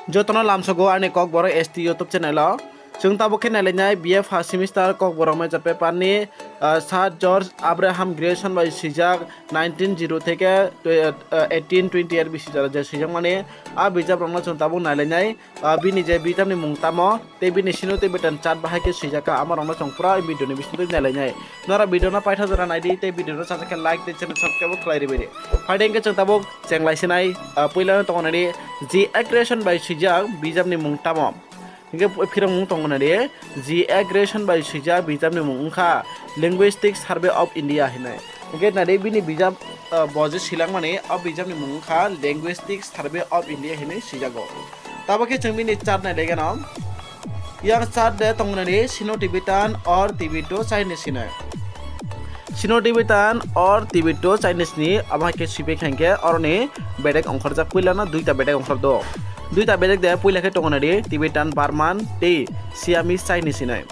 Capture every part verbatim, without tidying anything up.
Jotono lamsogo ani Kokborok S T YouTube channel o. Chwng tabuk khe nailainai B A first semester Kokborok major paper ni, ah, Sir George Abraham Grierson bai swijak nineteen zero theke, ah, eighteen twenty year bisi jora je swijakmani, a bijap rokno chwng tabuk nailainai. Ah, bini je bijapni mung tamo, tei bini sino tei betan chart bahai khe swijak kha, ama rokno chwng pura video ni bisingtwi nailainai. Nora video no paitha jora naidi, tei video no chajak khe like tei channel subscribe bo khlai ribidi. Phaidi hwnkhe chwng tabuk chenglai sinai, ah, puila no tongo nadi G A Grierson bai swijak bijapni mung tamo. Hwnkhe phirok mung tongo nadi G A Grierson bai swijak bijapni mung wngkha Linguistic Survey of India hinwi. Hwnkhe nadi bini bijap, ah, bo je swilangmani o bijapni mung wngkha Linguistic Survey of India hinwi swijago. Tabuk khe chwng bini chart nai legeno. Yang chart de tongnani Sino-Tibetan or Tibeto-Chinese hinwi. Sino-Tibetan or Tibeto-Chinese ni abo hai khe swipe khain khe oroni bedek ongkhorjak puilano duita bedek ongkhor do. Duita bedek de puila khe tongnani Tibetan Burman tei Siamese Chinese hinwi.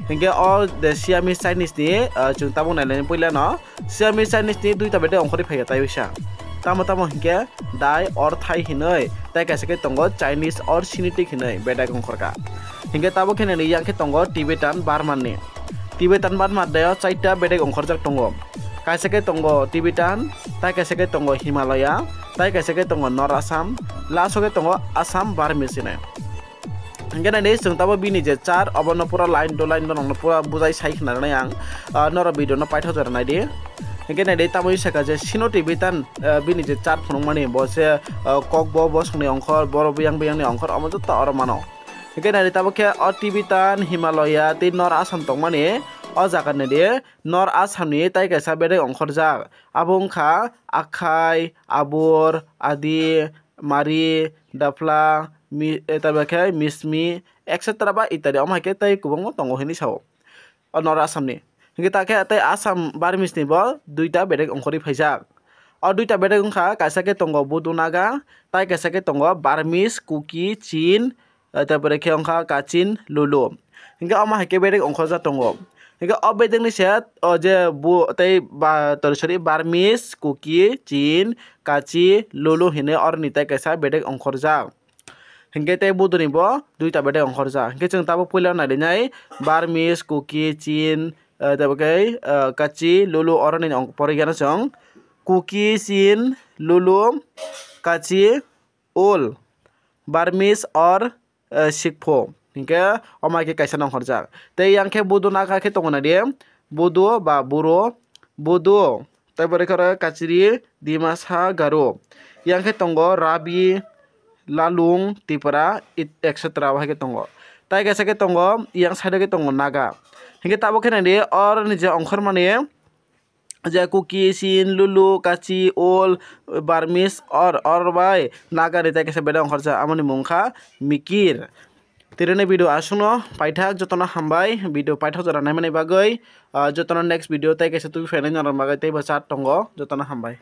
Hinkhe o de Siamese Chinese ni, ah, chwng tabuk nailai puilano Siamese Chinese ni duita bedek ongkhorwi phaiya tai wisa. Tamo tamo hinkhe Dai or Thai hinwi, tai kaisa khe tongo Chinese or Sinitic hinwi bedek ongkhorkha. Hinkhe tabuk khe nini yang khe tongo Tibetan Burman ni. Tibetan Burma deo chaita bedek ongkhorjak tongo. Kaisa khe tongo Tibetan, tai kaisa khe tongo Himalaya, tai kaisa khe tongo North Assam, last o khe tongo Assam Burmese hinwi. Hingke nai di, chwng tamo bini je chart, obono pura line to line bono pura bujai sai khna rwnai ang, ah, norok video no paithak jora nai di. Hingke nai di, tamo sakha je Sino Tibetan, ah, bini je chart phunukmani, bo se, ah, kokbo, bosongni ongkhor, borok biyang biyangni ongkhor, omo jotto oro mano. Hingke nai di, tamo khe o Tibetan, Himalaya tei North Assam tongmani, o jaga nai di, North Assam ni tai kaisa bedek ongkhorjak. Abo wngkha Akhai, Abor, Adi, Mari, Dapla, Mi-, eh, tabukhe Mismi, et cetera ba itadi omo hai khe tei kwbangma tongo hinwi sao. O North Assam ni. Hingke ta khe tei Assam Burmese ni bo duita bedek ongkhorwi phaijak. O duita bedek wngkha, kaisa khe tongo Bodo Naga, tai kaisa khe tongo Burmese, Kuki, Chin, eh, tabore khe wngkha Kachin, Lulu. Hingke omo hai khe bedek ongkhorjak tongo. Hingke o bedek ni se o je bo tei ba, tor, sorry, Burmese, Kuki, Chin, Kachi, Lulu hinwi oroni tai kaisa bedek ongkhorjak. Hingke tei Bodo ni bo duita bedek ongkhorjak. Hingke chwng tabuk puila nai di nai Burmese, Kuki, Chin, eh, tabukhe, eh, Kachi, Lulu oroni ong-, porikhe no chwng Kuki, Chin, Lulu, Kachi, Ul, Burmese or, eh, Sikpho. Hinkhe omo hai khe kaisa nongkhorjak. Tei yang khe Bodo Naga khe tongo nai di. Bodo ba Boro, Bodo. Tei borok khe oro Kachiri, Dimasa, Garo. Yang khe tongo Rabi, Lalung, Tipra, et cetera bo hai khe tongo. Tai kaisa khe tongo, yang side o khe tongo Naga. Hinkhe tabuk khe nai di, oroni je ongkhormani, je Kuki, Chin, Lulu, Kachi, Ul, Burmese, or, or bai Naga ni tai kaisa bedek ongkhorjak, amoni mung kha Mikir. Tireni video aswkno paithak, jotono hambai, video paithak jora naimani bagwi, ah, jotono next video tai kaisa tubi phainai norok bagwi teibo chat tongo, jotono hambai.